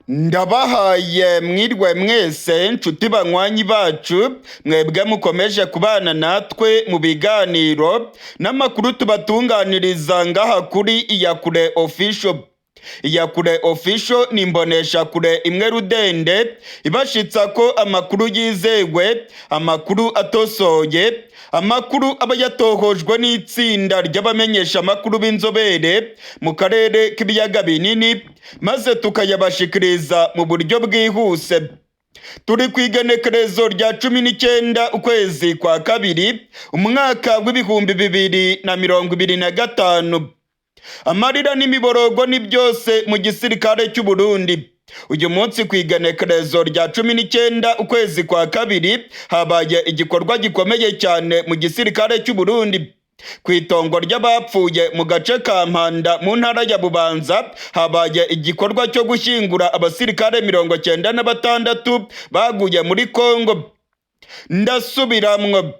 Ndabahaye mwirwe mwese nshuti banywanyi bacu, mwebwe mukomeje kubana natwe mu biganiro n'amakuru tubatunganiriza ngaha kuri Iyakure Official. Iyakure Official ni imboneshakure imwe rudende ibashitsa ko amakuru yizewe, amakuru atosoye, amakuru aba yatohojwe n'itsinda ry'abamenyesha amakuru b'inzobere mu karere k'ibiyaga binini, maze tukayabashikiriza mu buryo bwihuse. Turi ku igenekerezo rya 19 ukwezi kwa kabiri umwaka w'2025. Amarira n'imiborogo ni byose mu gisirikare cy'u Burundi. Uyu munsi ku igenekerezo rya 19 ukwezi kwa kabiri habaye igikorwa gikomeye cyane mu gisirikare cy'u Burundi. Ku itongo ry'abapfuye mu gace ka Mpanda mu ntara ya Bubanza habaye igikorwa cyo gushyingura abasirikare 96 baguye muri Kongo. Ndasubiramwo,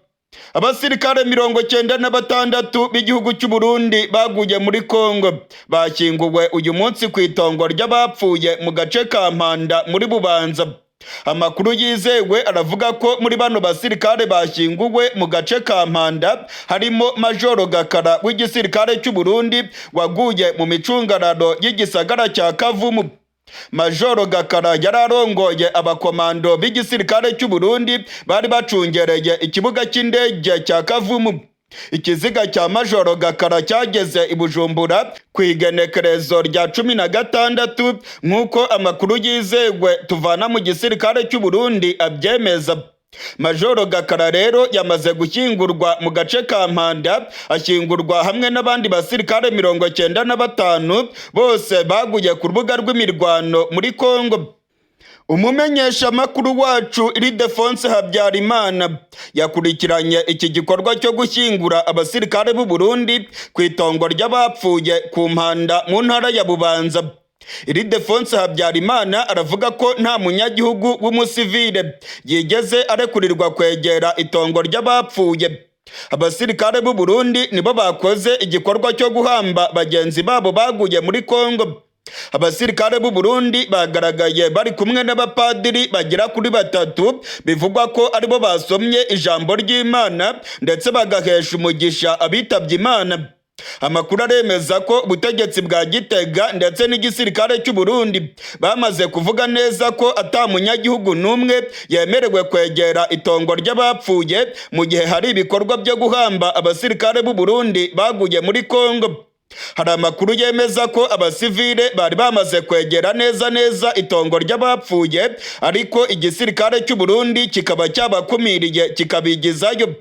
abasirikare 96 b'igihugu cy'u Burundi baguye muri Kongo bashyinguwe uyu munsi ku itongo ry'abapfuye mu gace ka Mpanda muri Bubanza. Amakuru yizewe aravuga ko muri bano basirikare bashyinguwe mu gace ka Mpanda harimo Majoro Gakara w'igisirikare cy'u Burundi waguye mu micungararo y'igisagara cya Kavumu. Majoro Gakara yari arongoye abakomando b'igisirikare cy'u Burundi bari bacungereye ikibuga cy'indege cya Kavumu. Ikiziga cya Majoro Gakara cyageze i Bujumbura ku igenekerezo rya 16, nk'uko amakuru yizewe tuvana mu gisirikare cy'u Burundi abyemeza. Majoro Gakara rero yamaze gushyingurwa mu gace ka Mpanda, ashyingurwa hamwe n'abandi basirikare 95 bose baguye ku rubuga rw'imirwano muri Kongo. Umumenyeshamakuru wacu Ildefonse Habyarimana yakurikiranye iki gikorwa cyo gushyingura abasirikare b'u Burundi ku itongo ry'abapfuye ku Mpanda mu ntara ya Bubanza. Ildefonse Habyarimana aravuga ko nta munyagihugu w'umusivile yigeze arekurirwa kwegera itongo ry'abapfuye. Abasirikare b'u Burundi nibo bakoze igikorwa cyo guhamba bagenzi babo baguye muri Kongo. Abasirikare b'u Burundi bagaragaye bari kumwe n'abapadiri bagera kuri batatu, bivugwa ko aribo basomye ijambo ry'Imana ndetse bagahesha umugisha abitabye Imana. Amakuru aremeza ko ubutegetsi bwa Gitega ndetse n'igisirikare cy'u Burundi bamaze kuvuga neza ko ata munyagihugu n'umwe yemerewe kwegera itongo ry'abapfuye mu gihe hari ibikorwa byo guhamba abasirikare b'u Burundi baguye muri Kongo. Hari amakuru yemeza ko abasivile bari bamaze kwegera neza neza itongo ry'abapfuye, ariko igisirikare cy'u Burundi kikaba cyabakumiriye kikabigizayo.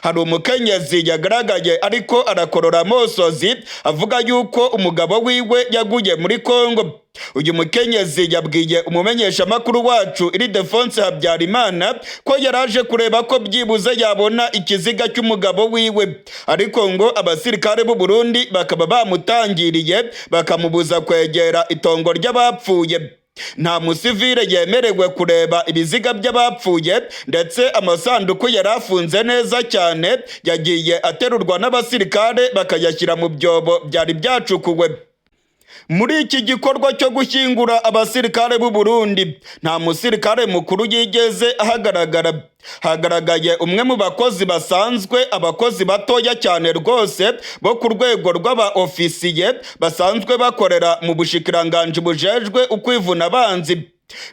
Hari umukenyezi yagaragaye ariko arakorora amosozi avuga yuko umugabo wiwe yaguye muri Kongo. Uyu mukenyezi yabwiye umumenyeshamakuru wacu Ildefonse Habyarimana ko yaraje kureba ko byibuze yabona ikiziga cy'umugabo wiwe, ariko ngo abasirikare b'u Burundi bakaba bamutangiriye bakamubuza kwegera itongo ry'abapfuye. Nta musivile yemerewe kureba ibiziga by'abapfuye, ndetse amasanduku yari afunze neza cyane yagiye aterurwa n'abasirikare bakayashyira mu byobo byari byacukuwe. Muri iki gikorwa cyo gushyingura abasirikare b'u Burundi nta musirikare mukuru yigeze ahagaragara. Hagaragaye umwe mu bakozi basanzwe, abakozi batoya cyane rwose bo ku rwego rw'aba ofisiye basanzwe bakorera mu bushikiranganji bujejwe ukwivuna abanzi.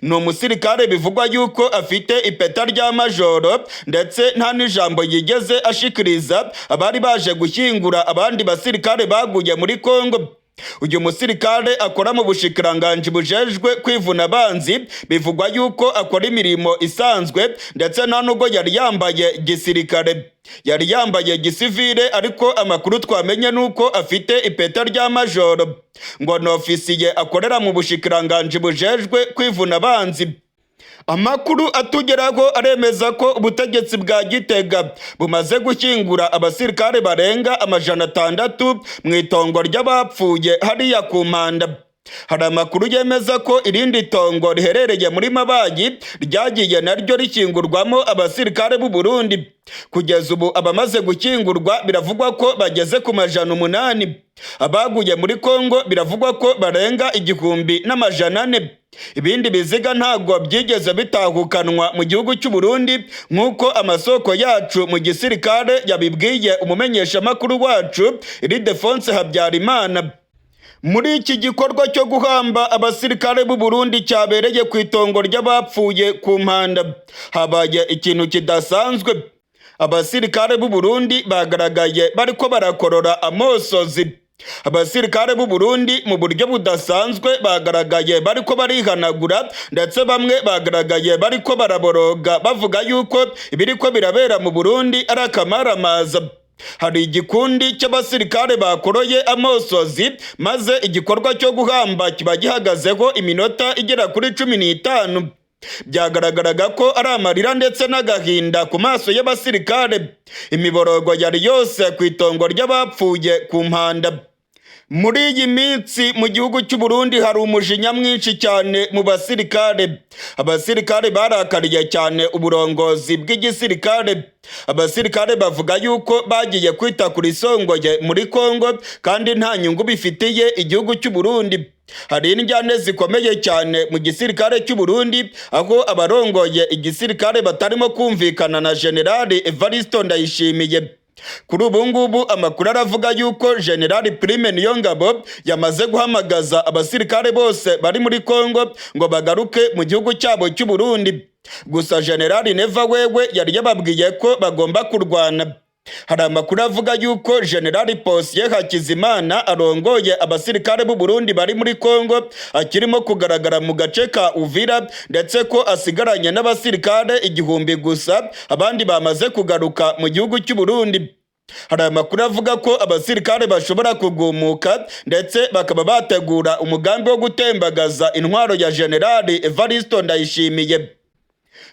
Ni umusirikare bivugwa yuko afite ipeta rya majoro, ndetse nta n'ijambo yigeze ashikiriza abari baje gushyingura abandi basirikare baguye muri Kongo. Uyu musirikare akora mu bushikiranganji bujejwe kwivuna abanzi bivugwa yuko akora imirimo isanzwe, ndetse nta nubwo yari yambaye gisirikare, yari yambaye gisivile, ariko amakuru twamenye nuko afite ipeta rya majoro, ngo ni ofisiye akorera mu bushikiranganji bujejwe kwivuna abanzi. Amakuru atugeraho aremeza ko ubutegetsi bwa Gitega bumaze gushyingura abasirikare barenga 600 mu itongo ry'abapfuye hariya ku Mpanda. Hari amakuru yemeza ko irindi tongo riherereye muri Mabayi ryagiye naryo rishyingurwamo abasirikare b'u Burundi. Kugeza ubu abamaze gushyingurwa biravugwa ko bageze ku 800. Abaguye muri Kongo biravugwa ko barenga 1400. Ibindi biziga ntabwo byigeze bitahukanwa mu gihugu cy'u Burundi, nk'uko amasoko yacu mu gisirikare yabibwiye umumenyeshamakuru wacu Ildefonse Habyarimana. Muri iki gikorwa cyo guhamba abasirikare b'u Burundi cyabereye ku itongo ry'abapfuye ku Mpanda, habaye ikintu kidasanzwe. Abasirikare b'u Burundi bagaragaye bariko barakorora amosozi. Abasirikare b'u Burundi mu buryo budasanzwe bagaragaye bariko barihanagura, ndetse bamwe bagaragaye bariko baraboroga bavuga yuko ibiriko birabera mu Burundi ari akamaramaza. Hari igikundi cy'abasirikare bakoroye amosozi, maze igikorwa cyo guhamba kiba gihagazeho iminota igera kuri 15. Byagaragaraga ko ari amarira ndetse n'agahinda ku maso y'abasirikare. Imiborogo yari yose ku itongo ry'abapfuye ku Mpanda. Muri iyi minsi mu gihugu cy'u Burundi hari umujinya mwinshi cyane mu basirikare. Abasirikare barakariye cyane uburongozi bw'igisirikare. Abasirikare bavuga yuko bagiye kwita ku risongoye muri Kongo kandi nta nyungu bifitiye igihugu cy'u Burundi. Hari indyane zikomeye cyane mu gisirikare cy'u Burundi, aho abarongoye igisirikare batarimo kumvikana na Generali Evaristo Ndayishimiye. Kuri ubu ngubu amakuru aravuga yuko Generali Prime Niyongabo yamaze guhamagaza abasirikare bose bari muri Kongo ngo bagaruke mu gihugu cyabo cy'u Burundi. Gusa Generali Neva wewe yari yababwiye ko bagomba kurwana. Hari amakuru avuga yuko Generali Posiye Hakizimana arongoye abasirikare b'u Burundi bari muri Kongo akirimo kugaragara mu gace ka Uvira, ndetse ko asigaranye n'abasirikare 1000 gusa, abandi bamaze kugaruka mu gihugu cy'u Burundi. Hari amakuru avuga ko abasirikare bashobora kugumuka, ndetse bakaba bategura umugambi wo gutembagaza intwaro ya Generali Evaristo Ndayishimiye.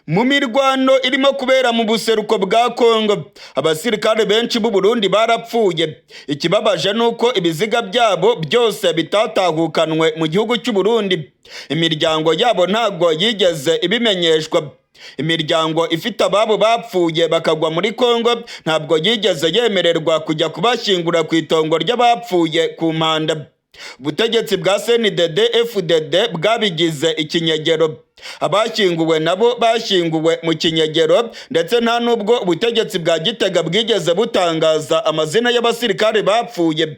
Mu mirwano irimo kubera mu buseruko bwa Kongo, abasirikare benshi b'u Burundi barapfuye. Ikibabaje nuko ibiziga byabo byose bitatahukanwe mu gihugu cy'u Burundi. Imiryango yabo ntabwo yigeze ibimenyeshwa. Imiryango ifite ababo bapfuye bakagwa muri Kongo ntabwo yigeze yemererwa kujya kubashyingura ku itongo ry'abapfuye ku Mpanda. Ubutegetsi bwa CNDD FDD bwabigize ikinyegero. Abashyinguwe nabo bashyinguwe mu kinyegero, ndetse nta nubwo ubutegetsi bwa Gitega bwigeze butangaza amazina y'abasirikare bapfuye.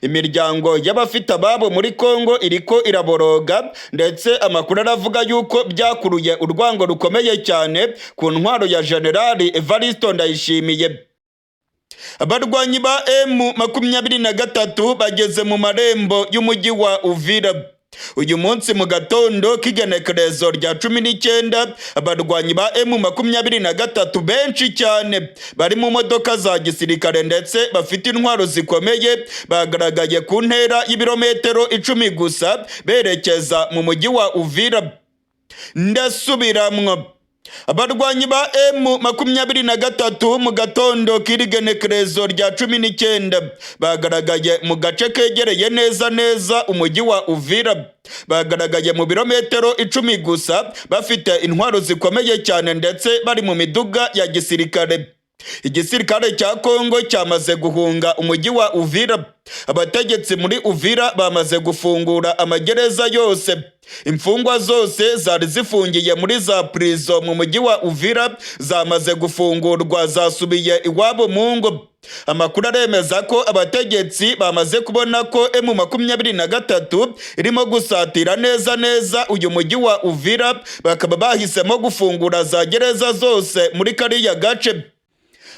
Imiryango y'abafite ababo muri Kongo iriko iraboroga, ndetse amakuru aravuga yuko byakuruye urwango rukomeye cyane ku ntwaro ya Generali Evaristo Ndayishimiye. Abarwanyi ba M23 bageze mu marembo y'umujyi wa Uvira. Uyu munsi mu gatondo k'igenekerezo rya 19, abarwanyi ba M23 benshi cyane bari mu modoka za gisirikare ndetse bafite intwaro zikomeye bagaragaye ku ntera y'ibirometero 10 gusa berekeza mu mujyi wa Uvira. Ndasubiramwo, abarwanyi ba M23 mu gatondo k'irigenekerezo rya 19 bagaragaye mu gace kegereye neza neza umujyi wa Uvira. Bagaragaye mu birometero 10 gusa, bafite intwaro zikomeye cyane ndetse bari mu miduga ya gisirikare. Igisirikare cya Kongo cyamaze guhunga umujyi wa Uvira. Abategetsi muri Uvira bamaze gufungura amagereza yose. Imfungwa zose zari zifungiye muri za prison mu mujyi wa Uvira zamaze gufungurwa, zasubiye iwabo mu ngo. Amakuru aremeza ko abategetsi bamaze kubona ko M23 irimo gusatira neza neza uyu mujyi wa Uvira, bakaba bahisemo gufungura za gereza zose muri kariya gace.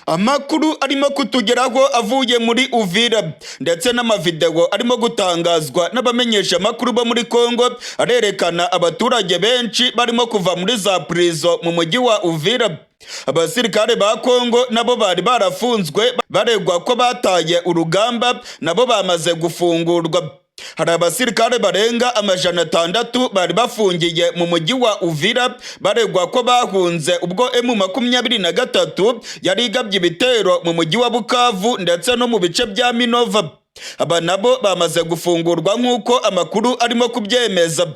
Amakuru arimo kutugeraho avuye muri Uvira ndetse n'amavideo arimo gutangazwa n'abamenyesha amakuru bo muri Kongo arerekana abaturage benshi barimo kuva muri za prison mu mujyi wa Uvira. Abasirikare ba Kongo nabo bari barafunzwe baregwa ko bataye urugamba nabo bamaze gufungurwa. Hari abasirikare barenga 600 bari bafungiye mu mujyi wa Uvira baregwa ko bahunze ubwo M23 yari igabye ibitero mu mujyi wa Bukavu ndetse no mu bice bya Minova. Aba nabo bamaze gufungurwa nk'uko amakuru arimo kubyemeza.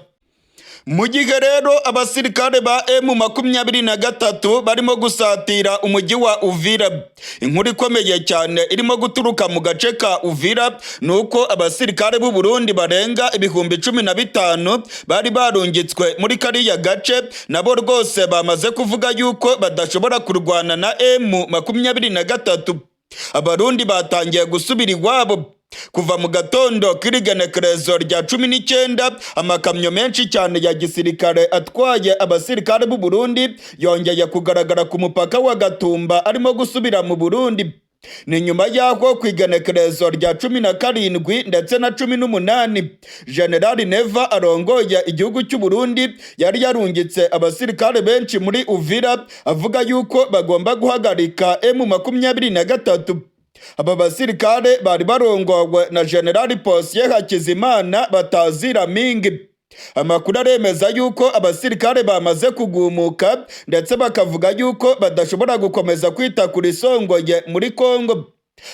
Mu gihe rero abasirikare ba M23 barimo gusatira umujyi wa Uvira, inkuru ikomeye cyane irimo guturuka mu gace ka Uvira ni uko abasirikare b'u Burundi barenga 15,000 bari barungitswe muri kariya gace, nabo rwose bamaze kuvuga yuko badashobora kurwana na M23. Abarundi batangiye gusubira iwabo kuva mu gatondo k'irigenekerezo rya 19. Amakamyo menshi cyane ya gisirikare atwaye abasirikare b'u Burundi yongeye kugaragara ku mupaka wa Gatumba arimo gusubira mu Burundi. Ni nyuma y'aho ku igenekerezo rya 17 ndetse na 18 General Neva arongoye igihugu cy'u Burundi yari yarungitse abasirikare benshi muri Uvira, avuga yuko bagomba guhagarika M23. Aba basirikare bari barongowe na General Posier Hakizimana batazira Mingi. Amakuru aremeza yuko abasirikare bamaze kugumuka, ndetse bakavuga yuko badashobora gukomeza kwita ku risongoye muri Kongo.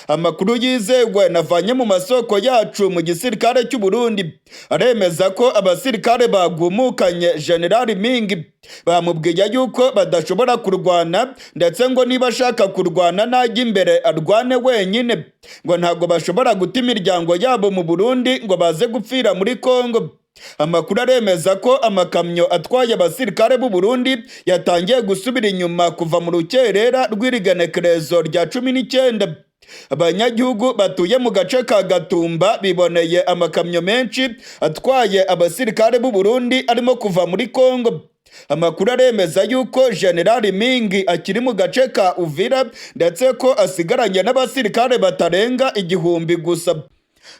Amakuru yizewe navanye mu masoko yacu mu gisirikare cy'u Burundi aremeza ko abasirikare bagumukanye General Mingi, bamubwiye yuko badashobora kurwana, ndetse ngo niba ashaka kurwana najya imbere arwane wenyine, ngo ntabwo bashobora guta imiryango yabo mu Burundi ngo baze gupfira muri Kongo. Amakuru aremeza ko amakamyo atwaye abasirikare b'u Burundi yatangiye gusubira inyuma kuva mu rukerera rw'irigenekerezo rya 19. Abanyagihugu batuye mu gace ka Gatumba biboneye amakamyo menshi atwaye abasirikare b'u Burundi arimo kuva muri Kongo. Amakuru aremeza yuko General Mingi akiri mu gace ka Uvira, ndetse ko asigaranye n'abasirikare batarenga 1000 gusa.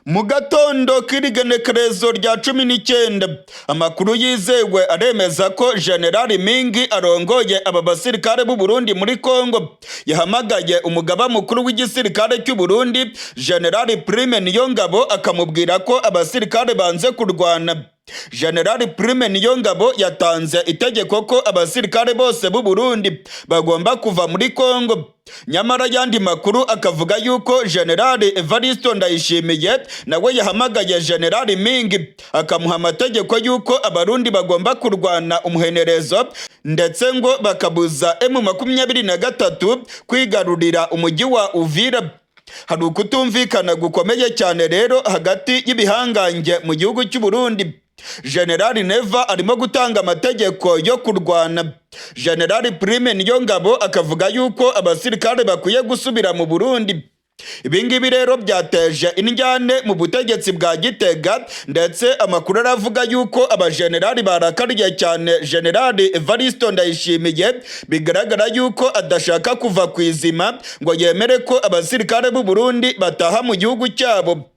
Mu gatondo k'irigenekerezo rya 19, amakuru yizewe aremeza ko General Mingi arongoye aba basirikare b'u Burundi muri Kongo yahamagaye umugaba mukuru w'igisirikare cy'u Burundi, General Prime Niyongabo, akamubwira ko abasirikare banze kurwana. General Prime Niyongabo yatanze itegeko ko abasirikare bose b'u Burundi bagomba kuva muri Kongo. Nyamara yandi makuru akavuga yuko General Evaristo Ndayishimiye nawe yahamagaye General Mingi akamuha amategeko yuko Abarundi bagomba kurwana umuhenerezo, ndetse ngo bakabuza M23 kwigarurira umujyi wa Uvira. Hari ukutumvikana gukomeye cyane rero hagati y'ibihangange mu gihugu cy'u Burundi. General Neva arimo gutanga amategeko yo kurwana, General Prime Niyongabo akavuga yuko abasirikare bakwiye gusubira mu Burundi. Ibingibi rero byateje indyane mu butegetsi bwa Gitega, ndetse amakuru aravuga yuko abajenerali barakariye cyane General Evaristo Ndayishimiye, bigaragara yuko adashaka kuva ku izima ngo yemere ko abasirikare b'u Burundi bataha mu gihugu cyabo.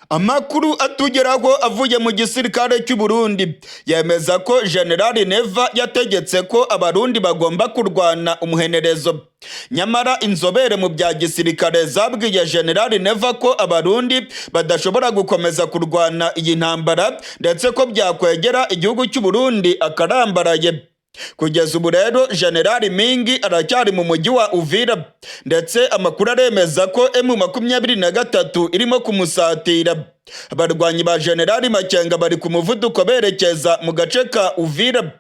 Amakuru atugeraho avuye mu gisirikare cy'u Burundi yemeza ko General Neva yategetse ko Abarundi bagomba kurwana umuhenerezo. Nyamara inzobere mu bya gisirikare zabwiye General Neva ko Abarundi badashobora gukomeza kurwana iyi ntambara, ndetse ko byakwegera igihugu cy'u Burundi akarambaraye. Kugeza ubu rero General Mingi aracyari mu mujyi wa Uvira, ndetse amakuru aremeza ko M23 irimo kumusatira. Abarwanyi ba General Makenga bari ku muvuduko berekeza mu gace ka Uvira.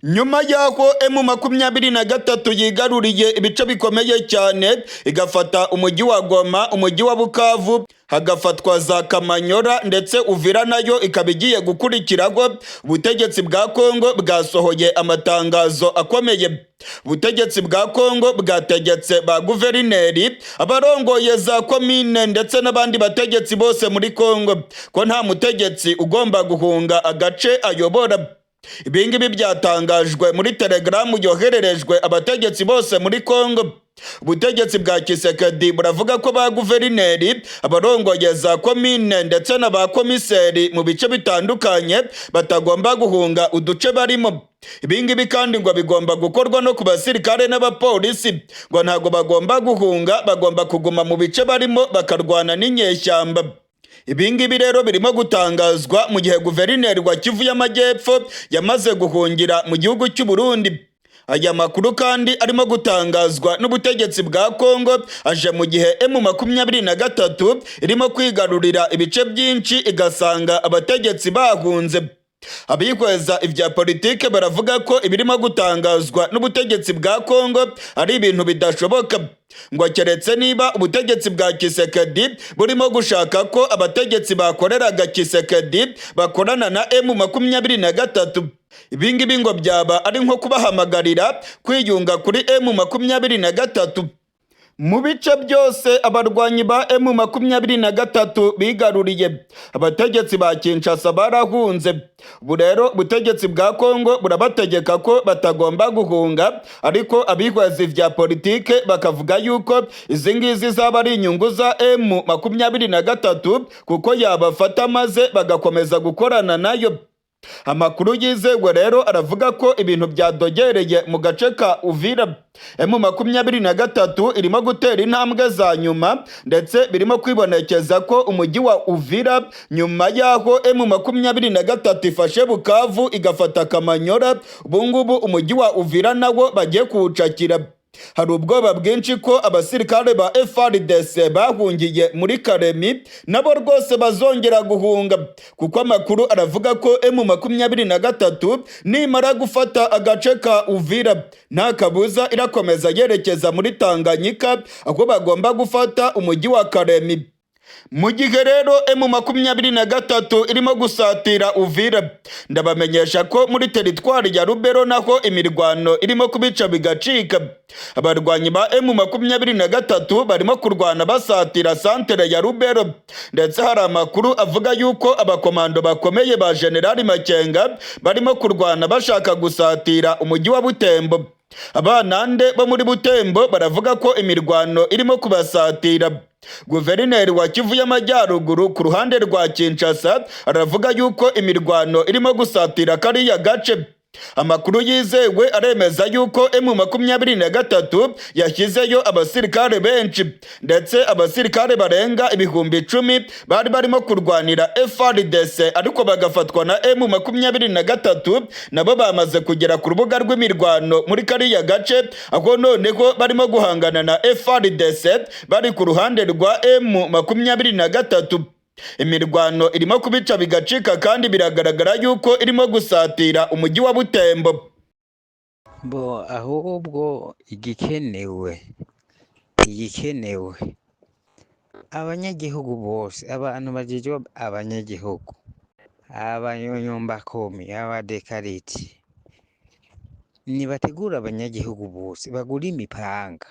Nyuma y'aho M23 yigaruriye ibice bikomeye cyane, igafata umujyi wa Goma, umujyi wa Bukavu, hagafatwa za Kamanyora, ndetse Uvira nayo ikaba igiye gukurikiraho, ubutegetsi bwa Kongo bwasohoye amatangazo akomeye. Ubutegetsi bwa Kongo bwategetse ba guverineri, abarongoye za komine, ndetse n'abandi bategetsi bose muri Kongo ko nta mutegetsi ugomba guhunga agace ayobora. Ibingibi byatangajwe muri telegaramu yohererejwe abategetsi bose muri Kongo. Ubutegetsi bwa Tshisekedi buravuga ko ba guverineri, abarongoye za komine, ndetse na ba komiseri mu bice bitandukanye batagomba guhunga uduce barimo. Ibingibi kandi ngo bigomba gukorwa no ku basirikare n'abapolisi, ngo ntabwo bagomba guhunga, bagomba kuguma mu bice barimo bakarwana n'inyeshyamba. Ibingibi rero birimo gutangazwa mu gihe guverineri wa Kivu y'Amajyepfo yamaze guhungira mu gihugu cy'u Burundi. Aya makuru kandi arimo gutangazwa n'ubutegetsi bwa Kongo aje mu gihe M23 irimo kwigarurira ibice byinshi, igasanga abategetsi bahunze. Abihweza ibya politike baravuga ko ibirimo gutangazwa n'ubutegetsi bwa Kongo ari ibintu bidashoboka, ngo keretse niba ubutegetsi bwa Tshisekedi burimo gushaka ko abategetsi bakoreraga Tshisekedi bakorana na M23. Ibi ngibi ngo byaba ari nko kubahamagarira kwiyunga kuri M23. Mu bice byose abarwanyi ba M23 bigaruriye, abategetsi ba Kinshasa barahunze. Ubu rero ubutegetsi bwa Kongo burabategeka ko batagomba guhunga, ariko abihweza ivya politike bakavuga yuko izi ngizi zaba ari inyungu za M23, kuko yabafata maze bagakomeza gukorana nayo. Amakuru yizewe rero aravuga ko ibintu byadogereye mu gace ka Uvira. M23 irimo gutera intambwe za nyuma, ndetse birimo kwibonekeza ko umujyi wa Uvira, nyuma y'aho M23 ifashe Bukavu, igafata Kamanyora, ubungubu umujyi wa Uvira nawo bagiye kuwucakira. Hari ubwoba bwinshi ko abasirikare ba FARDC bahungiye muri Kalemi nabo rwose bazongera guhunga, kuko amakuru aravuga ko M23 nimara gufata agace ka Uvira, nta kabuza irakomeza yerekeza muri Tanganyika, aho bagomba gufata umujyi wa Kalemi. Mu gihe rero M23 irimo gusatira Uvira, ndabamenyesha ko muri teritwari ya Lubero naho imirwano irimo kubica bigacika. Abarwanyi ba M23 barimo kurwana basatira santere ya Lubero, ndetse hari amakuru avuga yuko abakomando bakomeye ba Generali Makenga barimo kurwana bashaka gusatira umujyi wa Butembo. Abanande bo muri Butembo baravuga ko imirwano irimo kubasatira. Guverineri wa Kivu y'Amajyaruguru ku ruhande rwa Kinshasa aravuga yuko imirwano irimo gusatira kariya gace. Amakuru yizewe aremeza yuko M23 yashyizeyo abasirikare benshi, ndetse abasirikare barenga 10,000 bari barimo kurwanira FARDC ariko bagafatwa na M23, nabo bamaze kugera ku rubuga rw'imirwano muri kariya gace, aho noneho barimo guhangana na FARDC bari ku ruhande rwa M23. Imirwano irimo kubica bigacika, kandi biragaragara yuko irimo gusatira umujyi wa Butembo. Bo ahubwo igikenewe, abanyagihugu bose, abantu bajejwe abanyagihugu, abanyumbakumi, abadekariti, nibategura abanyagihugu bose bagure imipanga,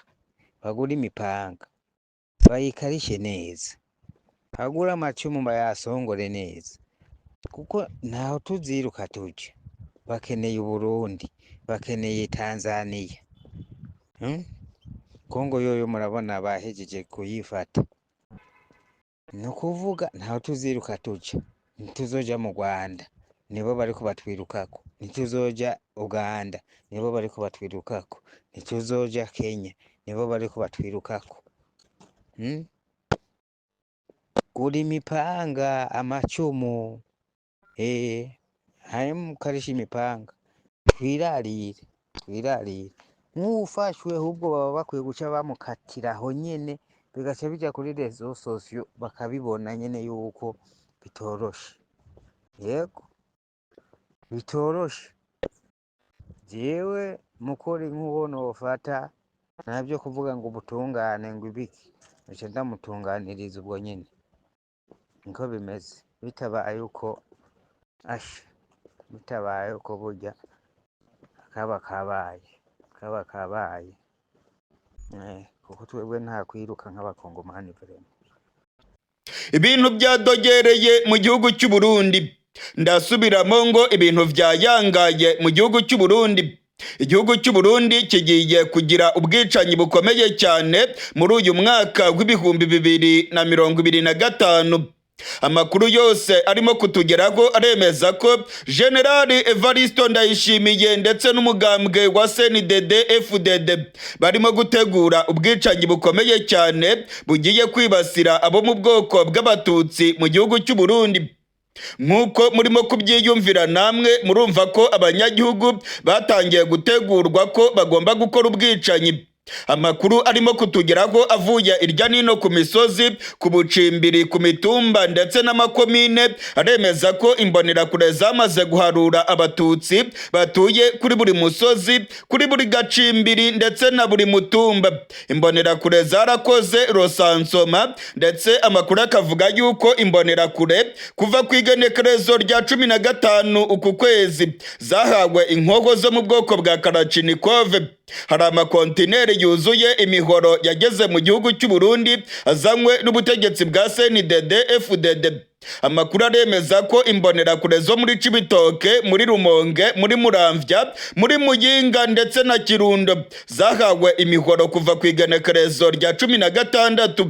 bagure imipanga bayikarishe neza, bagure amacumu bayasongore neza, kuko ntaho tuziruka tuja. Bakeneye Uburundi, bakeneye Tanzania, Kongo yoyo murabona bahejeje kuyifata. Ni ukuvuga ntaho tuziruka tuja, ntituzoja mu Rwanda, nibo bariko batwirukako, ntituzoja Uganda, nibo bariko batwirukako, ntituzoja Kenya, nibo bariko batwirukako, Gura imipanga, amacumu, hanyuma mukarisha imipanga, twirarire, twirarire. Nk'uwufashwe ahubwo baba bakwiye guca bamukatira aho nyene, bigaca bija kuri réseaux sociaux, bakabibona nyene yuko bitoroshe. Yego, bitoroshe. Jewe mukori nk'uwo nofata, ntavyo kuvuga ngo ubutungane ngo ibiki, noca ndamutunganiriza ubwo nyene. Niko bimeze. Bitabaye uko, asha, bitabaye uko burya kaba kabaye, kaba kabaye. Kuko twebwe nta kwiruka nk'abakongomani vraiment. Ibintu byadogereye mu gihugu cy'u Burundi. Ndasubiramo ngo ibintu byayangaye mu gihugu cy'u Burundi. Igihugu cy'u Burundi kigiye kugira ubwicanyi bukomeye cyane muri uyu mwaka wa 2025. Amakuru yose arimo kutugeraho aremeza ko Generali Evaristo Ndayishimiye ndetse n'umugambwe wa CNDD FDD barimo gutegura ubwicanyi bukomeye cyane bugiye kwibasira abo mu bwoko bw'Abatutsi mu gihugu cy'u Burundi. Nk'uko murimo kubyiyumvira namwe, murumva ko abanyagihugu batangiye gutegurwa ko bagomba gukora ubwicanyi. Amakuru arimo kutugeraho avuye irya nino ku misozi, ku bucimbiri, ku mitumba ndetse n'amakomine aremeza ko imbonerakure zamaze guharura abatutsi batuye kuri buri musozi, kuri buri gacimbiri ndetse na buri mutumba. Imbonerakure zarakoze recensement, ndetse amakuru akavuga yuko imbonerakure kuva ku igenekerezo rya 15 uku kwezi zahawe inkoho zo mu bwoko bwa Kalachnikov. Hari amakontineri yuzuye imihoro yageze mu gihugu cy'u Burundi azanywe n'ubutegetsi bwa CNDD FDD. Amakuru aremeza ko imbonerakure zo muri Cibitoke, muri Rumonge, muri Muramvya, muri Muyinga ndetse na Kirundo zahawe imihoro kuva ku igenekerezo rya 16.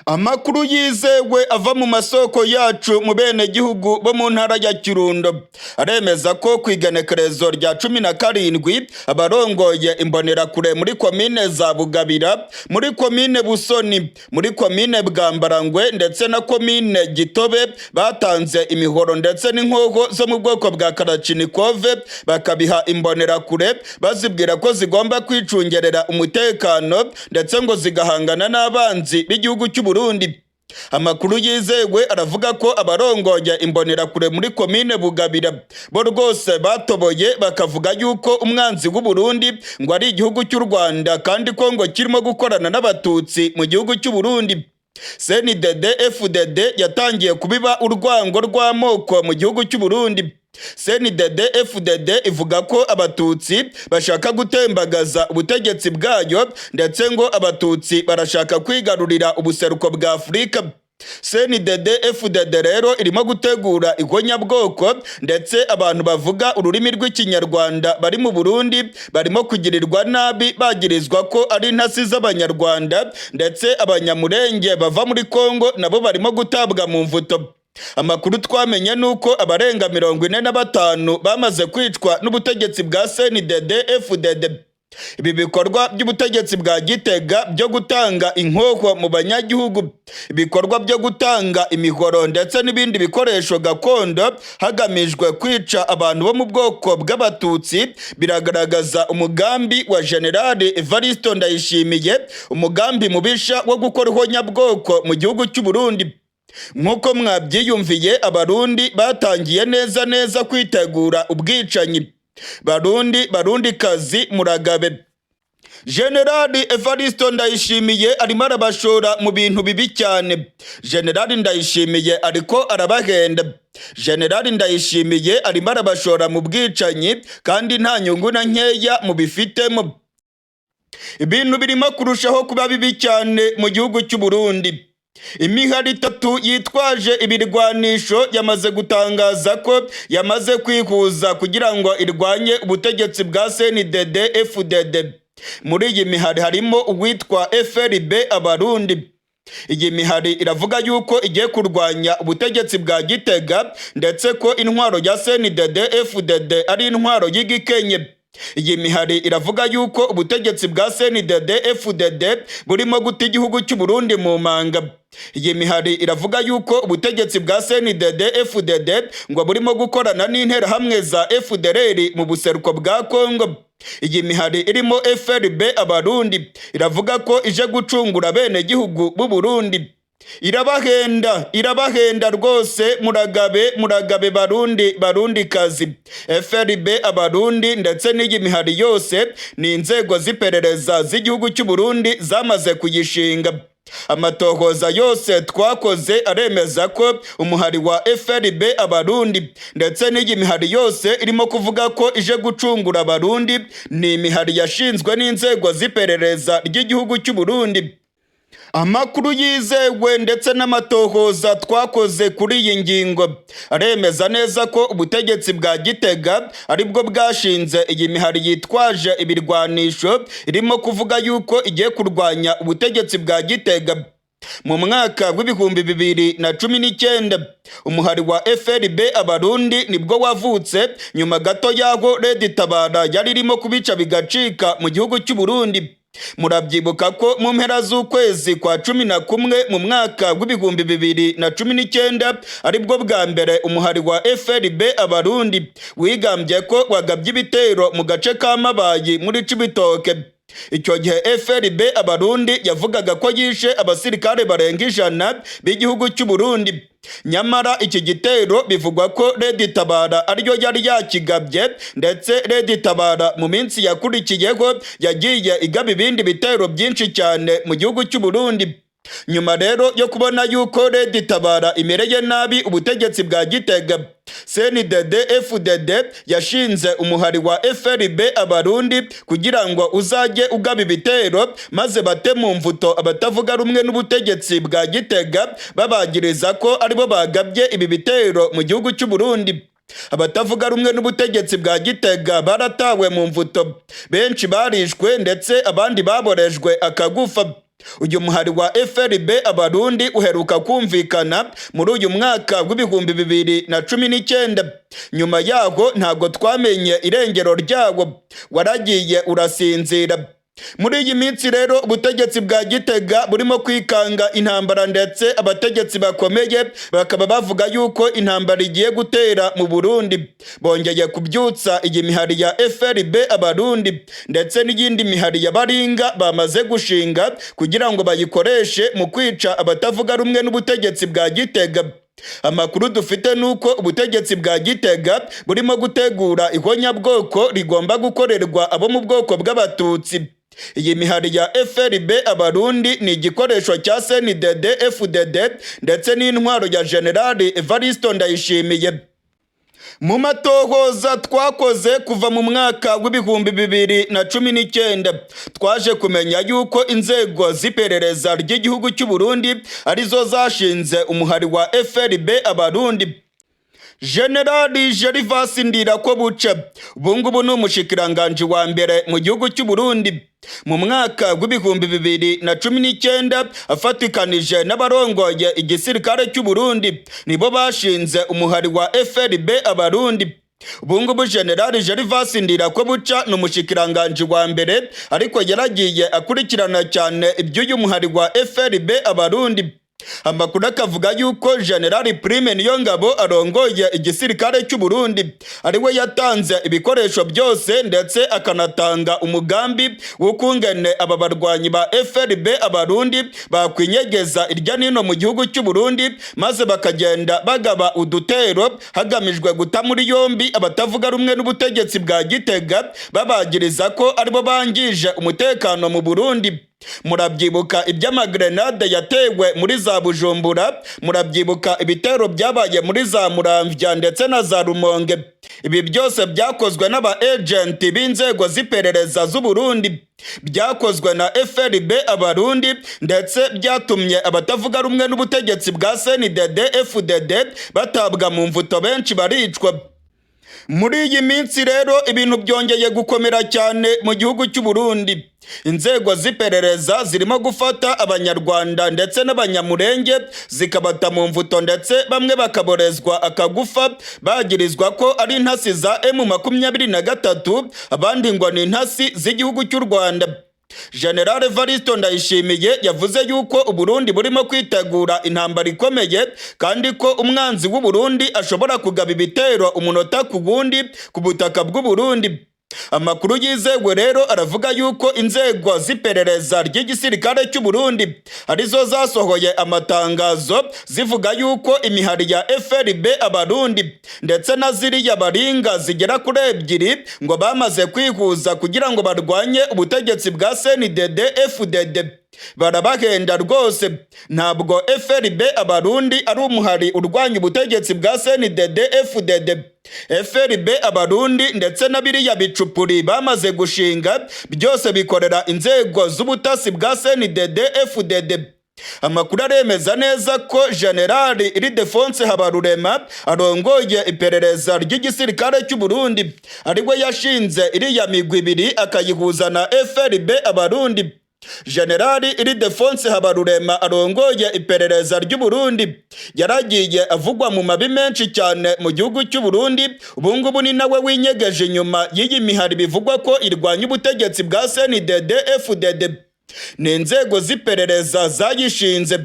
Amakuru yizewe ava mu masoko yacu mu bene gihugu bo mu ntara ya Kirundo aremeza ko ku igenekerezo rya 17 abarongoye imbonerakure muri komine za Bugabira, muri komine Busoni, muri komine Bwambarangwe ndetse na komine Gitobe batanze imihoro ndetse n'inkoho zo mu bwoko bwa Kalachnikov, bakabiha imbonerakure bazibwira ko zigomba kwicungerera umutekano ndetse ngo zigahangana n'abanzi b'igihugu cy'u Burundi. Amakuru yizewe aravuga ko abarongoye imbonerakure muri komine Bugabira bo rwose batoboye bakavuga yuko umwanzi w'u Burundi ngo ari igihugu cy'u Rwanda, kandi ko ngo kirimo gukorana n'abatutsi mu gihugu cy'u Burundi. CNDD FDD yatangiye kubiba urwango rw'amoko mu gihugu cy'u Burundi. CNDD FDD ivuga ko abatutsi bashaka gutembagaza ubutegetsi bwayo, ndetse ngo abatutsi barashaka kwigarurira ubuseruko bwa Afurika. CNDD FDD rero irimo gutegura ihonyabwoko, ndetse abantu bavuga ururimi rw'ikinyarwanda bari mu Burundi barimo kugirirwa nabi bagirizwa ko ari intasi z'abanyarwanda, ndetse abanyamurenge bava muri Kongo nabo barimo gutabwa mu mvuto. Amakuru twamenye nuko abarenga 45 bamaze kwicwa n'ubutegetsi bwa CNDD FDD. Ibi bikorwa by'ubutegetsi bwa Gitega byo gutanga inkoho mu banyagihugu, ibikorwa byo gutanga imihoro ndetse n'ibindi bikoresho gakondo hagamijwe kwica abantu bo mu bwoko bw'abatutsi, biragaragaza umugambi wa General Evaristo Ndayishimiye, umugambi mubisha wo gukora ihonyabwoko mu gihugu cy'u Burundi. Nk'uko mwabyiyumviye, abarundi batangiye neza neza kwitegura ubwicanyi. Barundi, barundikazi, muragabe. Generali Evaristo Ndayishimiye arimo arabashora mu bintu bibi cyane. Generali Ndayishimiye ariko arabahenda. Generali Ndayishimiye arimo arabashora mu bwicanyi kandi nta nyungu na nkeya mubifitemo. Ibintu birimo kurushaho kuba bibi cyane mu gihugu cy'u Burundi. Imihari itatu yitwaje ibirwanisho yamaze gutangaza ko yamaze kwihuza kugira ngo irwanye ubutegetsi bwa CNDD FDD. Muri iyi mihari harimo uwitwa FRB Abarundi. Iyi mihari iravuga yuko igiye kurwanya ubutegetsi bwa Gitega, ndetse ko intwaro ya CNDD FDD ari intwaro y'igikenye. Iyi mihari iravuga yuko ubutegetsi bwa CNDD FDD burimo guta igihugu cy'u Burundi mu manga. Iyi mihari iravuga yuko ubutegetsi bwa CNDD FDD ngo burimo gukorana n'interahamwe za FDLR mu buseruko bwa Kongo. Iyi mihari irimo FRB Abarundi iravuga ko ije gucungura bene gihugu b'u Burundi. Irabahenda, irabahenda rwose. Muragabe, muragabe barundi, barundi kazi. FRB Abarundi ndetse n'iyi mihari yose ni inzego z'iperereza z'igihugu cy'u Burundi zamaze kuyishinga. Amatohoza yose twakoze aremeza ko umuhari wa FRB Abarundi ndetse n'iyi mihari yose irimo kuvuga ko ije gucungura abarundi ni imihari yashinzwe n'inzego z'iperereza ry'igihugu cy'u Burundi. Amakuru yizewe ndetse n'amatohoza twakoze kuri iyi ngingo aremeza neza ko ubutegetsi bwa Gitega aribwo bwashinze iyi mihari yitwaje ibirwanisho irimo kuvuga yuko igiye kurwanya ubutegetsi bwa Gitega. Mu mwaka w'2019 umuhari wa FRB Abarundi nibwo wavutse, nyuma gato y'aho Red Tabara yari irimo kubica bigacika mu gihugu cy'u Burundi. Murabyibuka ko mu mpera z'ukwezi kwa 11 mu mwaka w'2019 aribwo bwa mbere umuhari wa FRB Abarundi wigambye ko wagabye ibitero mu gace ka Mabayi muri Cibitoke. Icyo gihe FRB Abarundi yavugaga ko yishe abasirikare barenga 100 b'igihugu cy'u Burundi. Nyamara iki gitero bivugwa ko Red Tabara ariyo yari yakigabye, ndetse Red Tabara mu minsi yakurikiyeho yagiye igaba ibindi bitero byinshi cyane mu gihugu cy'u Burundi. Nyuma rero yo kubona yuko Red Tabara imereye nabi ubutegetsi bwa Gitega, CNDD FDD yashinze umuhari wa FRB Abarundi kugira ngo uzajye ugaba ibitero, maze bate mu mvuto abatavuga rumwe n'ubutegetsi bwa Gitega, babagiriza ko aribo bagabye ibi bitero mu gihugu cy'u Burundi. Abatavuga rumwe n'ubutegetsi bwa Gitega baratawe mu mvuto, benshi barishwe ndetse abandi baborejwe akagufa. Uyu muhari wa FRB Abarundi uheruka kumvikana muri uyu mwaka w'2019. Nyuma yaho ntabwo twamenye irengero ryawo, waragiye urasinzira. Muri iyi minsi rero ubutegetsi bwa Gitega burimo kwikanga intambara, ndetse abategetsi bakomeye bakaba bavuga yuko intambara igiye gutera mu Burundi. Bongeye kubyutsa iyi mihari ya FRB Abarundi ndetse n'iyindi mihari ya Baringa bamaze gushinga kugira ngo bayikoreshe mu kwica abatavuga rumwe n'ubutegetsi bwa Gitega. Amakuru dufite nuko ubutegetsi bwa Gitega burimo gutegura ihonyabwoko rigomba gukorerwa abo mu bwoko bw'Abatutsi. Iyi mihari ya FRB Abarundi ni igikoresho cya CNDD FDD ndetse n'intwaro ya General Evaristo Ndayishimiye. Mu matohoza twakoze kuva mu mwaka w'2019, twaje kumenya yuko inzego z'iperereza ry'igihugu cy'u Burundi arizo zashinze umuhari wa FRB Abarundi. Generali Gervas Ndirakobuca ubungubu ni umushikiranganji wa mbere mu gihugu cy'u Burundi. Mu mwaka w'2019 afatikanije n'abarongoye igisirikare cy'u Burundi nibo bashinze umuhari wa FRB Abarundi. Ubungubu Generali Gervas Ndirakobuca ni umushikiranganji wa mbere, ariko yaragiye akurikirana cyane iby'uyu muhari wa FRB Abarundi. Amakuru akavuga yuko General Prime Niyongabo arongoye igisirikare cy'u Burundi ariwe yatanze ibikoresho byose, ndetse akanatanga umugambi w'ukungene aba barwanyi ba FRB Abarundi bakwinyegeza irya nino mu gihugu cy'u Burundi, maze bakagenda bagaba udutero hagamijwe guta muri yombi abatavuga rumwe n'ubutegetsi bwa Gitega, babagiriza ko aribo bangije umutekano mu Burundi. Murabyibuka iby'amagrenade yatewe muri za Bujumbura, murabyibuka ibitero byabaye muri za Muramvya ndetse na za Rumonge. Ibi byose byakozwe n'aba agenti b'inzego z'iperereza z'u Burundi, byakozwe na FRB Abarundi, ndetse byatumye abatavuga rumwe n'ubutegetsi bwa CNDD FDD batabwa mu mvuto, benshi baricwa. Muri iyi minsi rero ibintu byongeye gukomera cyane mu gihugu cy'u Burundi. Inzego z'iperereza zirimo gufata Abanyarwanda ndetse n'Abanyamurenge zikabata mu mvuto, ndetse bamwe bakaborezwa akagufa bagirizwa ko ari intasi za M23, abandi ngo ni intasi z'igihugu cy'u Rwanda. General Evaristo Ndayishimiye yavuze yuko Uburundi burimo kwitegura intambara ikomeye, kandi ko umwanzi w'u Burundi ashobora kugaba ibitero umunota ku wundi ku butaka bw'u Burundi. Amakuru yizewe rero aravuga yuko inzego z'iperereza ry'igisirikare cy'u Burundi arizo zasohoye amatangazo zivuga yuko imihari ya FRB Abarundi ndetse na ziriya baringa zigera kuri ebyiri ngo bamaze kwihuza kugira ngo barwanye ubutegetsi bwa CNDD FDD. Barabahenda rwose, ntabwo FRB Abarundi ari umuhari urwanya ubutegetsi bwa CNDD FDD. FRB Abarundi ndetse na biriya bicupuri bamaze gushinga byose bikorera inzego z'ubutasi bwa CNDD FDD. Amakuru aremeza neza ko General Ildefonse Habarurema arongoye iperereza ry'igisirikare cy'u Burundi ariwe yashinze iriya migwi ibiri akayihuza na FRB Abarundi. Generali Ildefonse Habarurema arongoye iperereza ry'u Burundi yaragiye avugwa mu mabi menshi cyane mu gihugu cy'u Burundi. Ubungubu ni nawe winyegeje inyuma y'iyi mihari bivugwa ko irwanya ubutegetsi bwa CNDD FDD. Ni inzego z'iperereza zayishinze.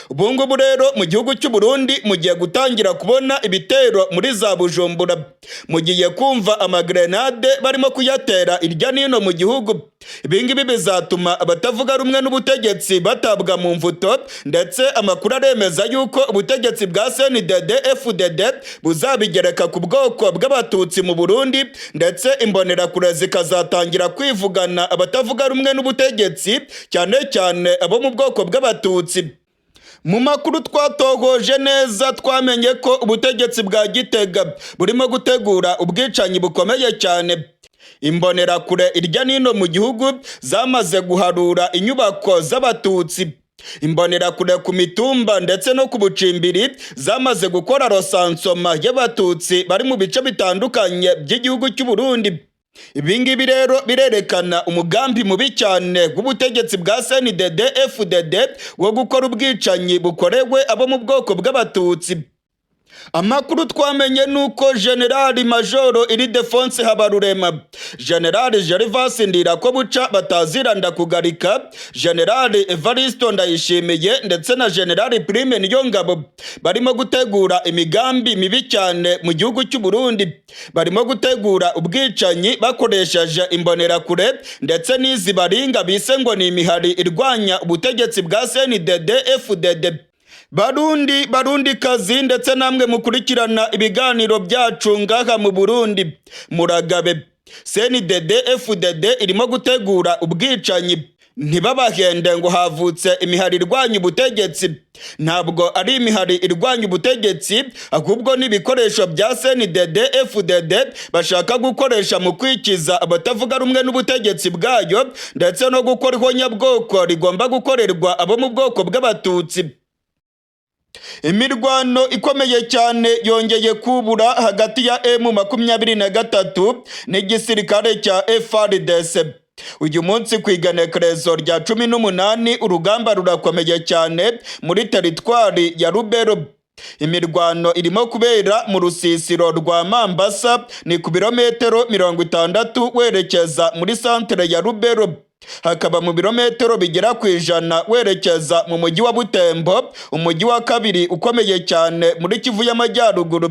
Ubungubu rero mu gihugu cy'u Burundi mugiye gutangira kubona ibitero muri za Bujumbura, mugiye kumva amagrenade barimo kuyatera irya nino mu gihugu. Ibingibi bizatuma abatavuga rumwe n'ubutegetsi batabwa mu mvuto, ndetse amakuru aremeza yuko ubutegetsi bwa CNDD FDD buzabigereka ku bwoko bw'Abatutsi mu Burundi, ndetse imbonerakure zikazatangira kwivugana abatavuga rumwe n'ubutegetsi, cyane cyane abo mu bwoko bw'Abatutsi. Mu makuru twatohoje neza, twamenye ko ubutegetsi bwa Gitega burimo gutegura ubwicanyi bukomeye cyane. Imbonerakure irya nino mu gihugu zamaze guharura inyubako z'Abatutsi. Imbonerakure ku mitumba ndetse no ku bucimbiri zamaze gukora recensement y'Abatutsi bari mu bice bitandukanye by'igihugu cy'u Burundi. Ibi ngibi rero birerekana umugambi mubi cyane w'ubutegetsi bwa CNDD FDD wo gukora ubwicanyi bukorewe abo mu bwoko bw'Abatutsi. Amakuru twamenye nuko Generali Majoro Ildefonse Habarurema, Generali Gervas Ndirakobuca bataziranda kugarika, Generali Evaristo Ndayishimiye ndetse na Generali Prime Niyongabo barimo gutegura imigambi mibi cyane mu gihugu cy'u Burundi. Barimo gutegura ubwicanyi bakoresheje imbonerakure ndetse n'izi baringa bise ngo ni imihari irwanya ubutegetsi bwa CNDD FDD. Barundi, Barundi kazi, ndetse namwe mukurikirana ibiganiro byacu ngaha mu Burundi, muragabe. CNDD FDD irimo gutegura ubwicanyi. Ntibabahende ngo havutse imihari irwanya ubutegetsi. Ntabwo ari imihari irwanya ubutegetsi, ahubwo ni ibikoresho bya CNDD FDD bashaka gukoresha mu kwikiza abatavuga rumwe n'ubutegetsi bwayo, ndetse no gukora ihonyabwoko rigomba gukorerwa abo mu bwoko bw'Abatutsi. Imirwano ikomeye cyane yongeye kubura hagati ya M23 n'igisirikare cya FARDC. Uyu munsi ku igenekerezo rya 18, urugamba rurakomeye cyane muri teritwari ya Rubero. Imirwano irimo kubera mu rusisiro rwa Mambasa, ni ku birometero 60 werekeza muri santere ya Rubero, hakaba mu birometero bigera ku 100 werekeza mu mujyi wa Butembo, umujyi wa kabiri ukomeye cyane muri Kivu y'Amajyaruguru.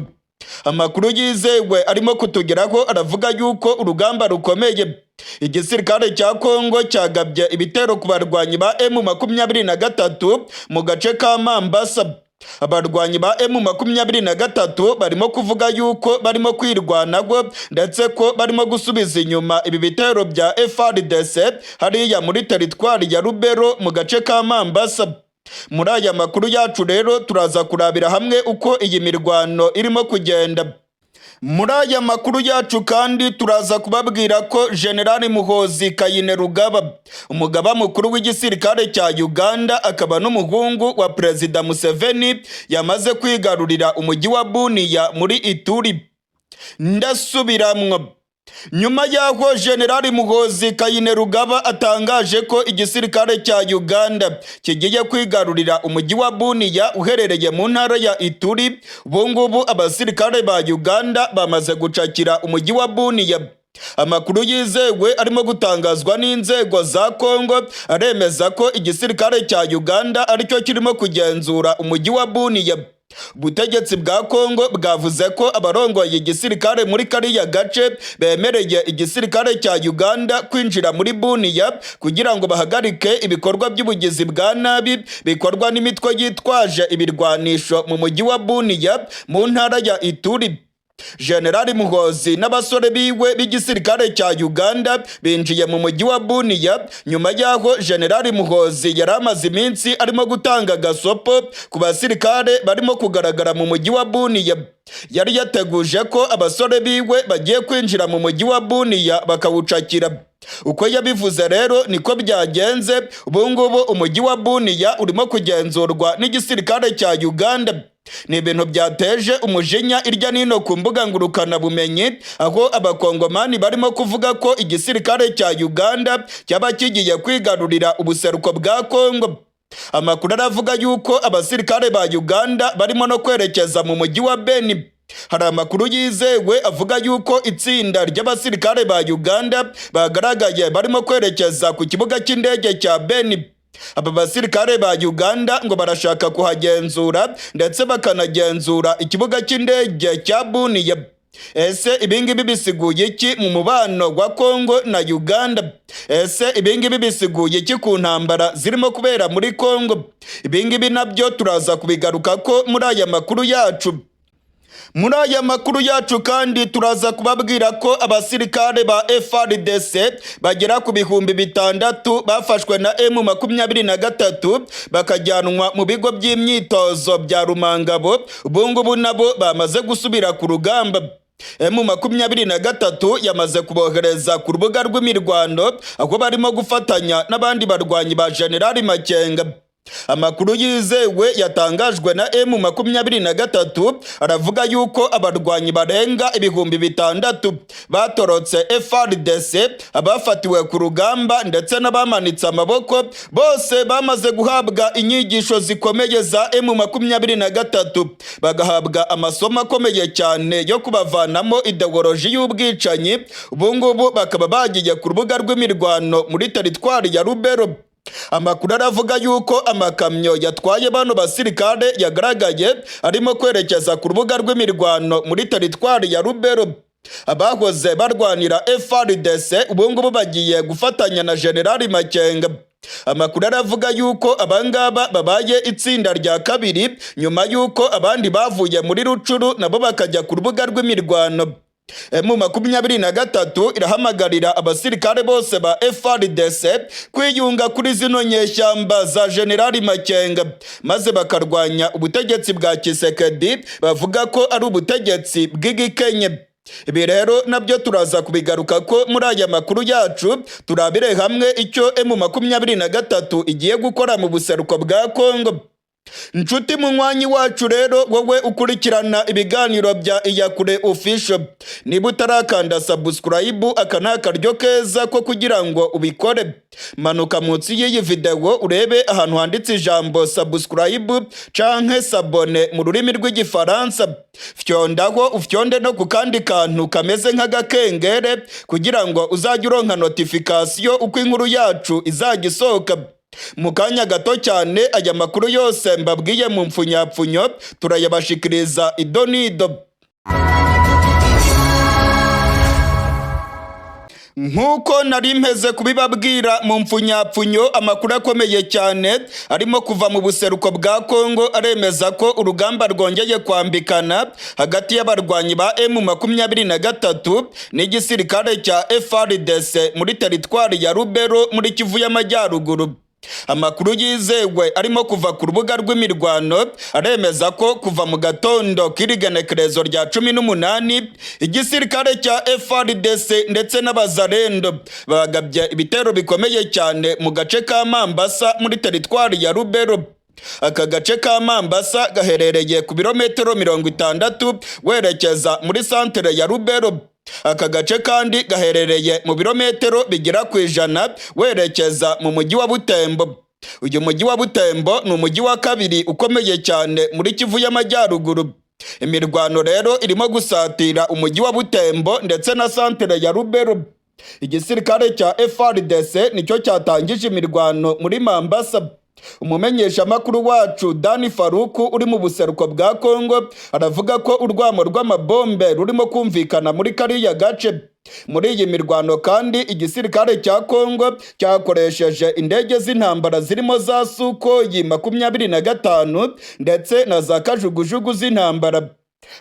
Amakuru yizewe arimo kutugeraho aravuga yuko urugamba rukomeye. Igisirikare cya Kongo cyagabye ibitero ku barwanyi ba M23 mu gace ka Mambasa. Abarwanyi ba M23 barimo kuvuga yuko barimo kwirwanaho, ndetse ko barimo gusubiza inyuma ibi bitero bya FARDC hariya muri teritwari ya Rubero mu gace ka Mambasa. Muri aya makuru yacu rero turaza kurabira hamwe uko iyi mirwano irimo kugenda. Muri aya makuru yacu kandi turaza kubabwira ko Generali Muhozi Kainerugaba, umugaba mukuru w'igisirikare cya Uganda akaba n'umuhungu wa Perezida Museveni, yamaze kwigarurira umujyi wa Bunia muri Ituri. Ndasubiramwo: nyuma y'aho Generali Muhozi Kainerugaba atangaje ko igisirikare cya Uganda kigiye kwigarurira umujyi wa Bunia uherereye mu ntara ya Ituri, ubu ngubu abasirikare ba Uganda bamaze gucakira umujyi wa Bunia. Amakuru yizewe arimo gutangazwa n'inzego za Kongo aremeza ko igisirikare cya Uganda aricyo kirimo kugenzura umujyi wa Bunia. Ubutegetsi bwa Kongo bwavuze ko abarongoye igisirikare muri kariya gace bemereye igisirikare cya Uganda kwinjira muri Bunia kugira ngo bahagarike ibikorwa by'ubugizi bwa nabi bikorwa n'imitwe yitwaje ibirwanisho mu mujyi wa Bunia mu ntara ya Ituri. Generali Muhozi n'abasore biwe b'igisirikare cya Uganda binjiye mu mujyi wa Bunia nyuma y'aho Generali Muhozi yari amaze iminsi arimo gutanga gasopo ku basirikare barimo kugaragara mu mujyi wa Bunia. Yari yateguje ko abasore biwe bagiye kwinjira mu mujyi wa Bunia bakawucakira. Uko yabivuze rero niko byagenze. Ubu ngubu umujyi wa Bunia urimo kugenzurwa n'igisirikare cya Uganda. Ni ibintu byateje umujinya irya nino ku mbuga ngurukanabumenyi, aho abakongomani barimo kuvuga ko igisirikare cya Uganda cyaba kigiye kwigarurira ubuseruko bwa Kongo. Amakuru aravuga yuko abasirikare ba Uganda barimo no kwerekeza mu mujyi wa Beni. Hari amakuru yizewe avuga yuko itsinda ry'abasirikare ba Uganda bagaragaye barimo kwerekeza ku kibuga cy'indege cya Beni. Aba basirikare ba Uganda ngo barashaka kuhagenzura ndetse bakanagenzura ikibuga cy'indege cya Bunia. Ese ibingibi bisiguye iki mu mubano wa Kongo na Uganda? Ese ibingibi bisiguye iki ku ntambara zirimo kubera muri Kongo? Ibingibi nabyo turaza kubigaruka ko muri aya makuru yacu. Muri aya makuru yacu kandi turaza kubabwira ko abasirikare ba FARDC bagera ku 6000 bafashwe na M23 bakajyanwa mu bigo by'imyitozo bya Rumangabo, ubungubu nabo bamaze gusubira ku rugamba. M23 yamaze kubohereza ku rubuga rw'imirwano, aho barimo gufatanya n'abandi barwanyi ba General Makenga. Amakuru yizewe yatangajwe na M23 aravuga yuko abarwanyi barenga 6000 batorotse FARDC, abafatiwe ku rugamba ndetse n'abamanitse amaboko bose bamaze guhabwa inyigisho zikomeye za M23, bagahabwa amasomo akomeye cyane yo kubavanamo ideoloji y'ubwicanyi. Ubungubu bakaba bagiye ku rubuga rw'imirwano muri teritwari ya Rubero. Amakuru aravuga yuko amakamyo yatwaye bano basirikare yagaragaye arimo kwerekeza ku rubuga rw'imirwano muri teritwari ya Rubero. Abahoze barwanira FARDC ubungubu bagiye gufatanya na General Makenga. Amakuru aravuga yuko abangaba babaye itsinda rya kabiri nyuma yuko abandi bavuye muri Rucuru nabo bakajya ku rubuga rw'imirwano. M23 irahamagarira abasirikare bose ba FARDC kwiyunga kuri zino nyeshyamba za General Makenga, maze bakarwanya ubutegetsi bwa Tshisekedi bavuga ko ari ubutegetsi bw'igikenye. Ibi rero nabyo turaza kubigaruka ko muri aya makuru yacu, turabire hamwe icyo M23 igiye gukora mu buseruko bwa Kongo. Nshuti munywanyi wacu rero, wowe ukurikirana ibiganiro bya Iyakure Official, niba utarakanda subscribe, aka ni akaryo keza ko kugira ngo ubikore. Manuka munsi y'iyi video urebe ahantu handitse ijambo subscribe canke s'abonner mu rurimi rw'igifaransa, fyondaho, ufyonde no ku kandi kantu kameze nk'agakengere kugira ngo uzajye uronka notification uko inkuru yacu izajya isohoka. Mu kanya gato cyane aya makuru yose mbabwiye mu mfunyapfunyo turayabashikiriza idonido. Nk'uko nari mpeze kubibabwira mu mfunyapfunyo, amakuru akomeye cyane arimo kuva mu buseruko bwa Kongo aremeza ko urugamba rwongeye kwambikana hagati y'abarwanyi ba M23 n'igisirikare cya FARDC muri teritwari ya Rubero muri Kivu y'Amajyaruguru. Amakuru yizewe arimo kuva ku rubuga rw'imirwano aremeza ko kuva mu gatondo k'irigenekerezo rya 18 igisirikare cya FARDC ndetse n'abazarendo bagabye ibitero bikomeye cyane mu gace ka Mambasa muri teritwari ya Rubero. Aka gace ka Mambasa gaherereye ku birometero 60 werekeza muri santere ya Rubero. Aka gace kandi gaherereye mu birometero bigera ku 100 werekeza mu mujyi wa Butembo. Uyu mujyi wa Butembo ni umujyi wa kabiri ukomeye cyane muri Kivu y'Amajyaruguru. Imirwano rero irimo gusatira umujyi wa Butembo ndetse na santere ya Rubero. Igisirikare cya FARDC nicyo cyatangije imirwano muri Mambasa. Umumenyeshamakuru wacu Dani Faruku uri mu buseruko bwa Kongo aravuga ko urwamo rw'amabombe rurimo kumvikana muri kariya gace. Muri iyi mirwano kandi igisirikare cya Kongo cyakoresheje indege z'intambara zirimo za Sukhoi 25 ndetse na za kajugujugu z'intambara.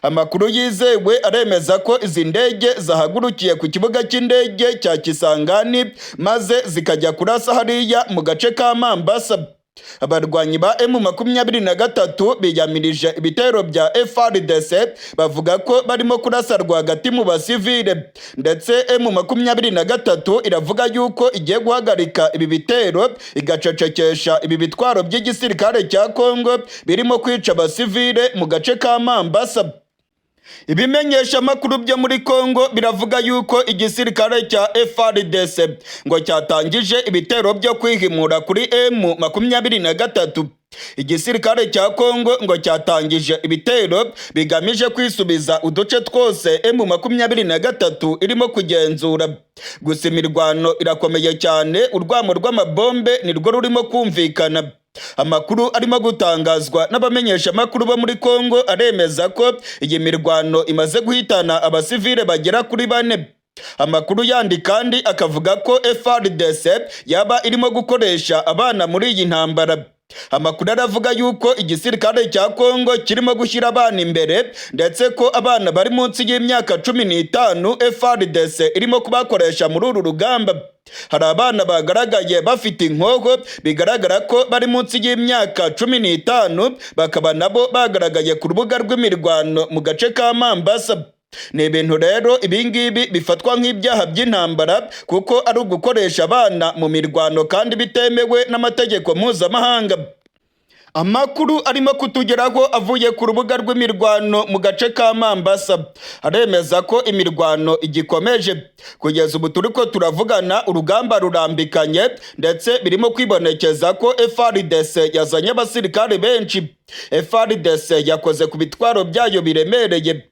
Amakuru yizewe aremeza ko izi ndege zahagurukiye ku kibuga cy'indege cya Kisangani maze zikajya kurasa hariya mu gace ka Mambasa. Abarwanyi ba M23 biyamirije ibitero bya FARDC, bavuga ko barimo kurasa rwagati mu basivile, ndetse M23 iravuga yuko igiye guhagarika ibi bitero, igacecekesha ibi bitwaro by'igisirikare cya Kongo birimo kwica abasivile mu gace ka Mambasa. Ibimenyesha amakuru byo muri Kongo biravuga yuko igisirikare cya FARDC ngo cyatangije ibitero byo kwihimura kuri M23. Igisirikare cya Kongo ngo cyatangije ibitero bigamije kwisubiza uduce twose M23 irimo kugenzura. Gusa imirwano irakomeye cyane, urwamo rw'amabombe nirwo rurimo kumvikana. Amakuru arimo gutangazwa n'abamenyesha amakuru bo muri Kongo aremeza ko iyi mirwano imaze guhitana abasivile bagera kuri 4. Amakuru yandi kandi akavuga ko FARDC yaba irimo gukoresha abana muri iyi ntambara. Amakuru aravuga yuko igisirikare cya Kongo kirimo gushyira abana imbere, ndetse ko abana bari munsi y'imyaka 15 FARDC irimo kubakoresha muri uru rugamba. Hari abana bagaragaye bafite inkoho, bigaragara ko bari munsi y'imyaka 15, bakaba nabo bagaragaye ku rubuga rw'imirwano mu gace ka Mambasa. Ni ibintu rero ibingibi bifatwa nk'ibyaha by'intambara, kuko ari ugukoresha abana mu mirwano kandi bitemewe n'amategeko mpuzamahanga. Amakuru arimo kutugeraho avuye ku rubuga rw'imirwano mu gace ka Mambasa aremeza ko imirwano igikomeje. Kugeza ubu turiko turavugana, urugamba rurambikanye, ndetse birimo kwibonekeza ko FARDC yazanye abasirikare benshi. FARDC yakoze ku bitwaro byayo biremereye,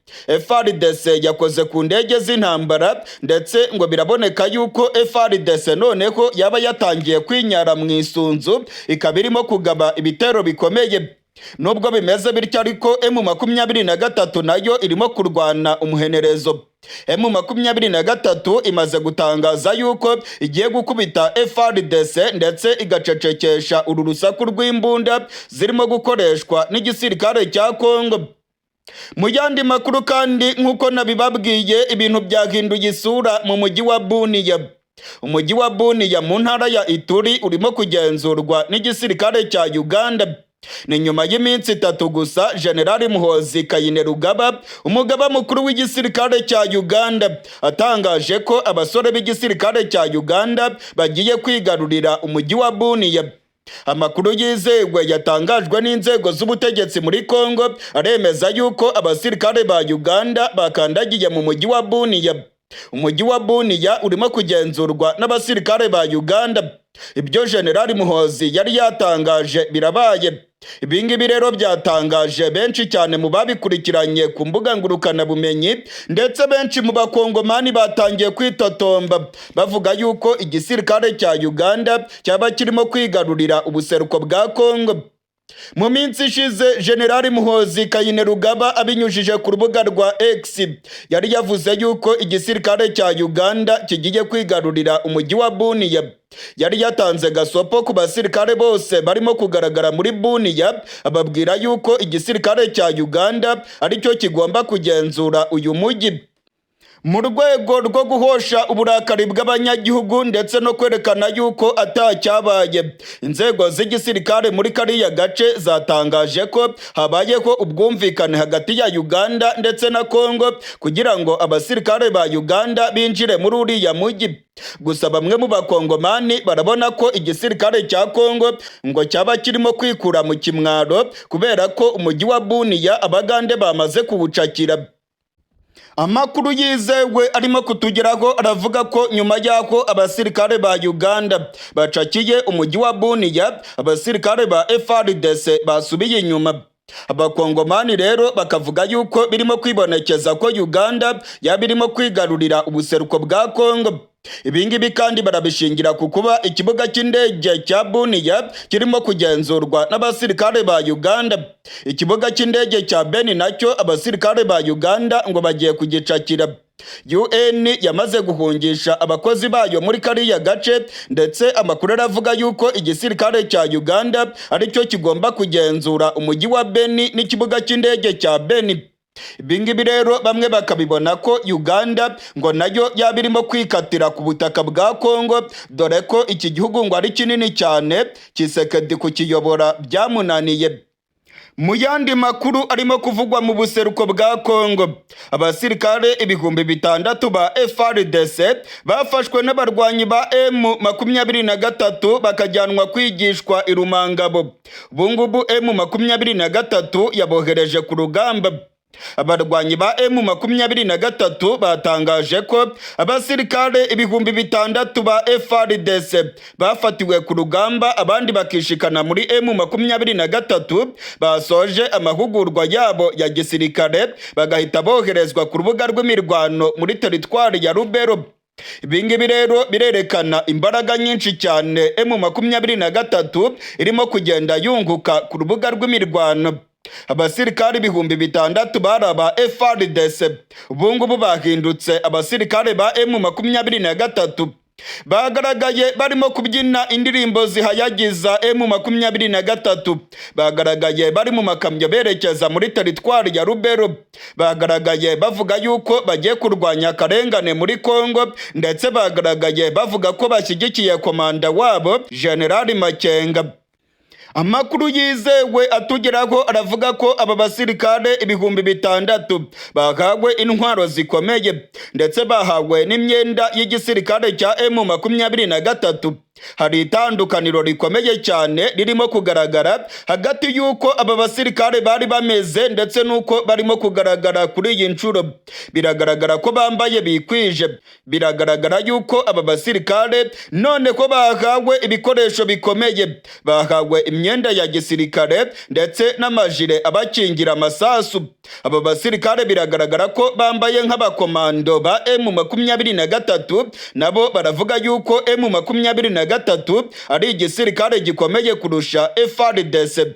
FARDC yakoze ku ndege z'intambara, ndetse ngo biraboneka yuko FARDC noneho yaba yatangiye kwinyara mu isunzu, ikaba irimo kugaba ibitero bikomeye. Nubwo bimeze bityo ariko, M23 nayo irimo kurwana umuhenerezo. M23 imaze gutangaza yuko igiye gukubita FARDC, ndetse igacecekesha uru rusaku rw'imbunda zirimo gukoreshwa n'igisirikare cya Kongo. Mu yandi makuru kandi, nk'uko nabibabwiye, ibintu byahinduye isura mu mujyi wa Bunia. Umujyi wa Bunia mu ntara ya Ituri urimo kugenzurwa n'igisirikare cya Uganda. Ni nyuma y'iminsi 3 gusa General Muhoozi Kainerugaba, umugaba mukuru w'igisirikare cya Uganda, atangaje ko abasore b'igisirikare cya Uganda bagiye kwigarurira umujyi wa Bunia. Amakuru yizewe yatangajwe n'inzego z'ubutegetsi muri Kongo aremeza yuko abasirikare ba Uganda bakandagiye mu mujyi wa Bunia. Umujyi wa Bunia urimo kugenzurwa n'abasirikare ba Uganda. Ibyo General Muhoozi yari yatangaje birabaye. Ibingibi rero byatangaje benshi cyane mu babikurikiranye ku mbuga ngurukanabumenyi, ndetse benshi mu bakongomani batangiye kwitotomba bavuga yuko igisirikare cya Uganda cyaba kirimo kwigarurira ubuseruko bwa Kongo. Mu minsi ishize General Muhoozi Kainerugaba abinyujije ku rubuga rwa X yari yavuze yuko igisirikare cya Uganda kigiye kwigarurira umujyi wa Bunia. Yari yatanze gasopo ku basirikare bose barimo kugaragara muri Bunia, ababwira yuko igisirikare cya Uganda aricyo kigomba kugenzura uyu mujyi. Mu rwego rwo guhosha uburakari bw'abanyagihugu ndetse no kwerekana yuko atacyabaye, inzego z'igisirikare muri kariya gace zatangaje ko habayeho ubwumvikane hagati ya Uganda ndetse na Kongo kugira ngo abasirikare ba Uganda binjire muri uriya mujyi. Gusa bamwe mu bakongomani barabona ko igisirikare cya Kongo ngo cyaba kirimo kwikura mu kimwaro, kubera ko umujyi wa Bunia abagande bamaze kuwucakira. Amakuru yizewe arimo kutugeraho aravuga ko nyuma y'aho abasirikare ba Uganda bacakiye umujyi wa Bunia, abasirikare ba FARDC basubiye inyuma. Abakongomani rero bakavuga yuko birimo kwibonekeza ko Uganda yaba irimo kwigarurira ubuseruko bwa Kongo. Ibingibi kandi barabishingira ku kuba ikibuga cy'indege cya Bunia kirimo kugenzurwa n'abasirikare ba Uganda. Ikibuga cy'indege cya Beni nacyo abasirikare ba Uganda ngo bagiye kugicakira. UN yamaze guhungisha abakozi bayo muri kariya gace, ndetse amakuru aravuga yuko igisirikare cya Uganda aricyo kigomba kugenzura umujyi wa Beni n'ikibuga cy'indege cya Beni. Ibingibi rero bamwe bakabibona ko Uganda ngo nayo yaba irimo kwikatira ku butaka bwa Kongo, dore ko iki gihugu ngo ari kinini cyane, Tshisekedi kukiyobora byamunaniye. Mu yandi makuru arimo kuvugwa mu buseruko bwa Kongo, abasirikare 6000 ba FARDC bafashwe n'abarwanyi ba M23 bakajyanwa kwigishwa i Rumangabo. Ubungubu M23 yabohereje ku rugamba. Abarwanyi ba M23 batangaje ko abasirikare 6000 ba FARDC bafatiwe ku rugamba, abandi bakishikana muri M23, basoje amahugurwa yabo ya gisirikare bagahita boherezwa ku rubuga rw'imirwano muri teritwari ya Lubero. Ibingibi rero birerekana imbaraga nyinshi cyane M23 irimo kugenda yunguka ku rubuga rw'imirwano. Abasirikare 6000 bari aba FARDC ubungubu bahindutse abasirikare ba M23. Bagaragaye barimo kubyina indirimbo zihayagiza M23, bagaragaye bari mu makamyo berekeza muri teritwari ya Lubero, bagaragaye bavuga yuko bagiye kurwanya akarengane muri Kongo, ndetse bagaragaye bavuga ko bashyigikiye komanda wabo General Makenga. Amakuru yizewe atugeraho aravuga ko aba basirikare 6000 bahawe intwaro zikomeye, ndetse bahawe n'imyenda y'igisirikare cya M23. Hari itandukaniro rikomeye cyane ririmo kugaragara hagati y'uko aba basirikare bari bameze ndetse n'uko barimo kugaragara kuri iyi nshuro. Biragaragara ko bambaye bikwije, biragaragara yuko aba basirikare none ko bahawe ibikoresho bikomeye, bahawe imyenda ya gisirikare ndetse n'amajire abakingira amasasu. Aba basirikare biragaragara ko bambaye nk'abakomando ba M23, nabo baravuga yuko M23 ari igisirikare gikomeye kurusha FARDC.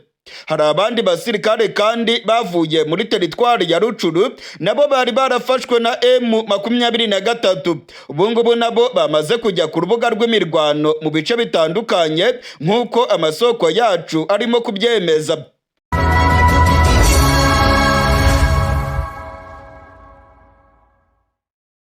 Hari abandi basirikare kandi bavuye muri teritwari ya Rutshuru, nabo bari barafashwe na M23. Ubungubu nabo bamaze kujya ku rubuga rw'imirwano mu bice bitandukanye, nk'uko amasoko yacu arimo kubyemeza.